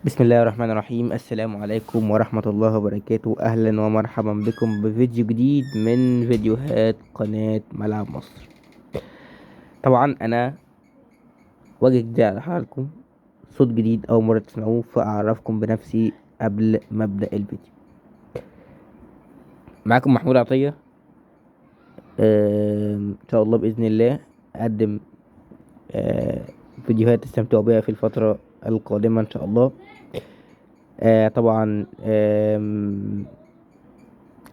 بسم الله الرحمن الرحيم. السلام عليكم ورحمة الله وبركاته. أهلا ومرحبا بكم بفيديو جديد من فيديوهات قناة ملعب مصر. طبعا أنا وجه جديد على حالكم، صوت جديد أول مرة تسمعوه، فأعرفكم بنفسي قبل ما أبدأ الفيديو. معاكم محمود عطية. إن شاء الله بإذن الله أقدم فيديوهات تستمتعوا بها في الفترة القادمة إن شاء الله. طبعا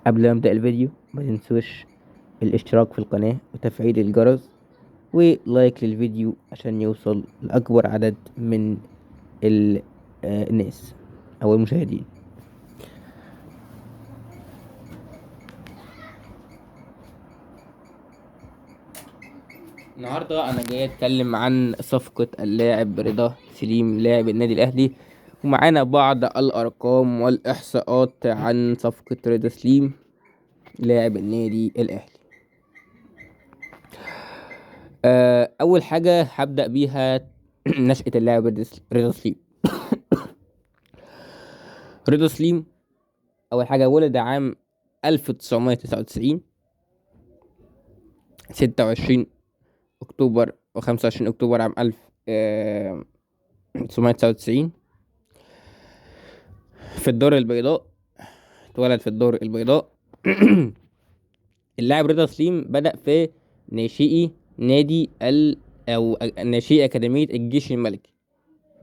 قبل ما أبدأ الفيديو ما تنسوش الاشتراك في القناة وتفعيل الجرس ولايك للفيديو عشان يوصل لأكبر عدد من الناس أو المشاهدين. النهارده انا جاي اتكلم عن صفقة اللاعب رضا سليم لاعب النادي الاهلي، ومعانا بعض الارقام والاحصاءات عن صفقة رضا سليم لاعب النادي الاهلي. اول حاجة هبدأ بيها نشأة اللاعب رضا سليم. رضا سليم اول حاجة ولد عام 1999، 26 اكتوبر وخمسة وعشرين اكتوبر عام ألف، تسعمية تسعة وتسعين في الدار البيضاء. اتولد في الدار البيضاء. اللاعب رضا سليم بدأ في ناشئي نادي ال أو ناشئي أكاديمية الجيش الملكي،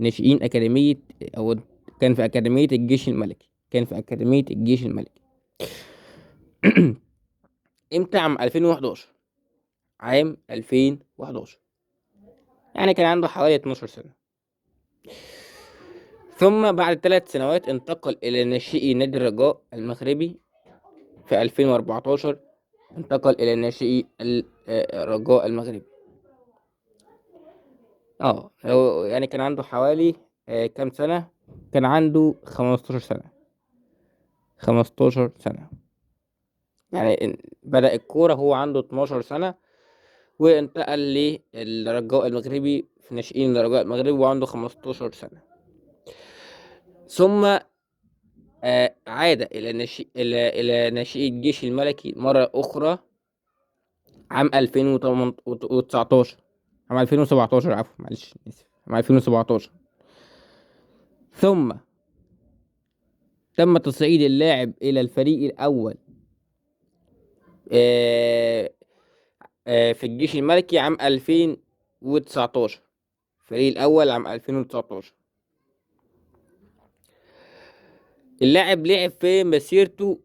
ناشئين أكاديمية، أو كان في أكاديمية الجيش الملكي، كان في أكاديمية الجيش الملكي. امتى؟ عام 2011. عام 2011 يعني كان عنده حوالي 12 سنة. ثم بعد 3 سنوات انتقل إلى ناشئي نادي الرجاء المغربي. في 2014 انتقل إلى ناشئي الرجاء المغربي. هو كان عنده حوالي كام سنة؟ كان عنده 15 سنة. 15 سنة يعني بدأ الكورة هو عنده 12 سنة، وانتقل للرجاء المغربي في ناشئين الرجاء المغربي وعنده 15 سنة. ثم عاد إلى ناشئي الجيش الملكي مرة أخرى عام ألفين وتسعتاشر، عام ألفين وسبعتاشر، عفوا، معلش، آسف، عام 2017. ثم تم تصعيد اللاعب إلى الفريق الأول، في الجيش الملكي عام 2019. الفريق الأول عام 2019. اللاعب لعب في مسيرته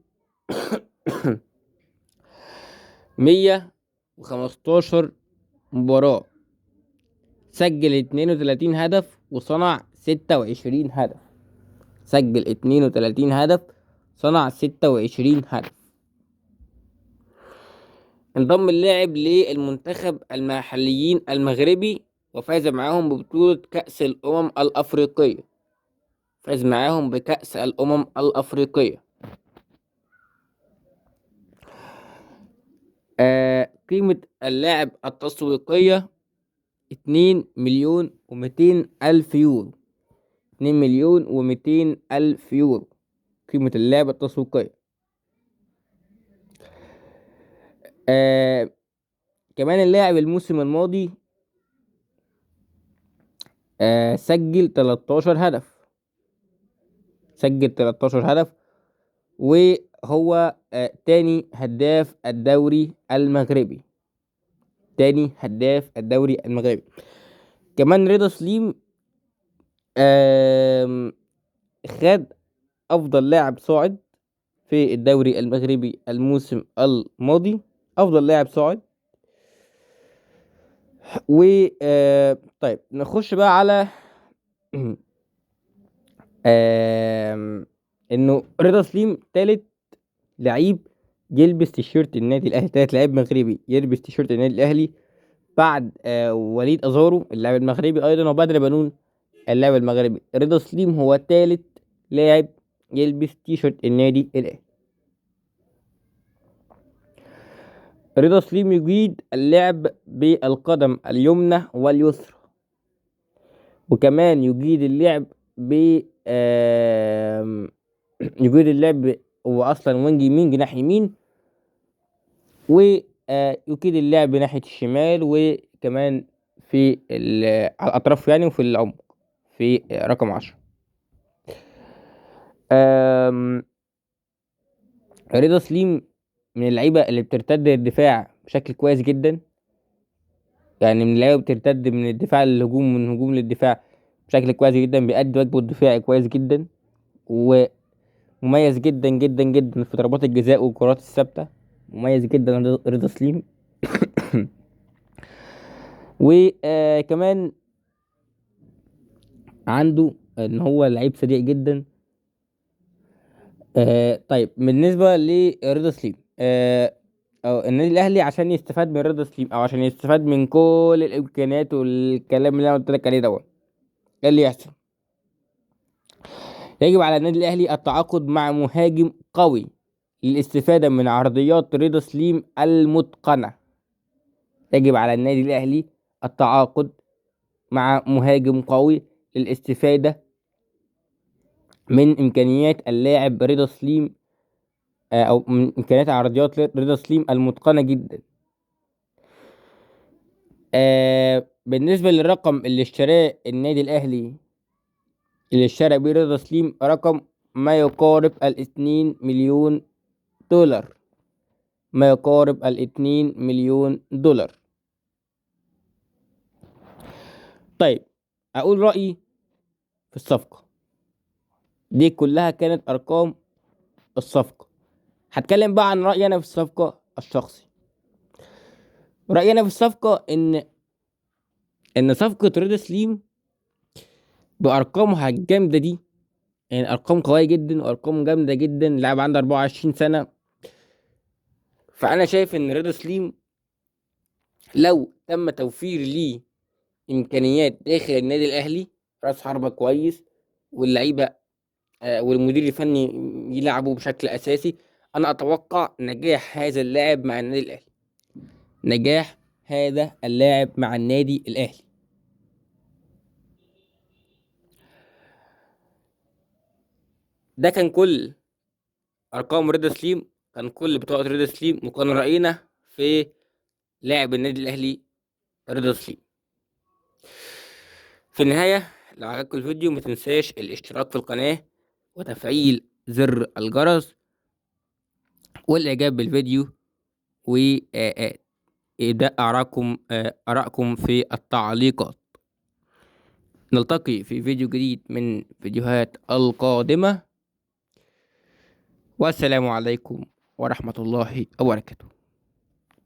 115 مباراة، سجل 32 هدف وصنع 26 هدف. سجل 32 هدف، صنع 26 هدف. انضم اللاعب للمنتخب المحليين المغربي وفاز معاهم ببطولة كأس الأمم الأفريقية. فاز معاهم بكأس الأمم الأفريقية. قيمة اللاعب التسويقية 2,200,000 يورو. 2,200,000 يورو قيمة اللاعب التسويقية. كمان اللاعب الموسم الماضي سجل 13 هدف. سجل 13 هدف، وهو تاني هداف الدوري المغربي. تاني هداف الدوري المغربي. كمان رضا سليم خد أفضل لاعب صاعد في الدوري المغربي الموسم الماضي، أفضل لاعب صاعد. نخش بقى على إنه رضا سليم تالت لعيب يلبس تيشيرت النادي الأهلي، تالت لعيب مغربي يلبس تيشيرت النادي الأهلي بعد وليد أزارو اللاعب المغربي أيضا، وبدر بنون اللاعب المغربي. رضا سليم هو تالت لاعب يلبس تيشيرت النادي الأهلي. رضا سليم يجيد اللعب بالقدم اليمنى واليسرى، وكمان يجيد اللعب ب يجيد اللعب، هو اصلا wing يمين، جناح يمين، ويجيد اللعب ناحية الشمال، وكمان في على الأطراف يعني، وفي العمق في رقم 10. رضا سليم من اللعيبة اللي بترتد للدفاع بشكل كويس جدا، يعني من اللعيبة بترتد من الدفاع للهجوم ومن الهجوم للدفاع بشكل كويس جدا، بيأدي واجبه الدفاعي كويس جدا، ومميز جدا جدا جدا في ضربات الجزاء والكرات الثابتة، مميز جدا رضا سليم. وكمان عنده ان هو لعيب سريع جدا. بالنسبة لرضا سليم، أو النادي الأهلي عشان يستفاد من رضا سليم أو عشان يستفاد من كل الإمكانيات والكلام اللي أنا قلت لك عليه دوت، إيه اللي يحصل؟ يجب على النادي الأهلي التعاقد مع مهاجم قوي للاستفادة من عرضيات رضا سليم المتقنة. يجب على النادي الأهلي التعاقد مع مهاجم قوي للاستفادة من إمكانيات اللاعب رضا سليم، أو من إمكانيات عرضيات رضا سليم المتقنة جدا. بالنسبة للرقم اللي اشتراه النادي الأهلي، اللي اشترى بيه رضا سليم، رقم ما يقارب الاتنين مليون دولار، ما يقارب الاتنين مليون دولار. أقول رأيي في الصفقة دي، كلها كانت أرقام الصفقة. هتكلم بقى عن رأيي أنا في الصفقة الشخصي. رأيي أنا في الصفقة إن صفقة رضا سليم بأرقامها الجامدة دي، يعني أرقام قوية جدا وأرقام جامدة جدا، لاعب عنده 24 سنة، فأنا شايف إن رضا سليم لو تم توفير ليه إمكانيات داخل النادي الأهلي، راس حربة كويس، واللعيبة، والمدير الفني يلعبوا بشكل أساسي، أنا أتوقع نجاح هذا اللاعب مع النادي الأهلي. نجاح هذا اللاعب مع النادي الأهلي. ده كان كل أرقام رضا سليم، كان كل بطاقة رضا سليم، وكان رأينا في لاعب النادي الأهلي رضا سليم. في النهاية لو عجبكم الفيديو ما تنساش الاشتراك في القناة وتفعيل زر الجرس والإعجاب بالفيديو، و، إبداء آرائكم في التعليقات. نلتقي في فيديو جديد من فيديوهات القادمة، والسلام عليكم ورحمة الله وبركاته.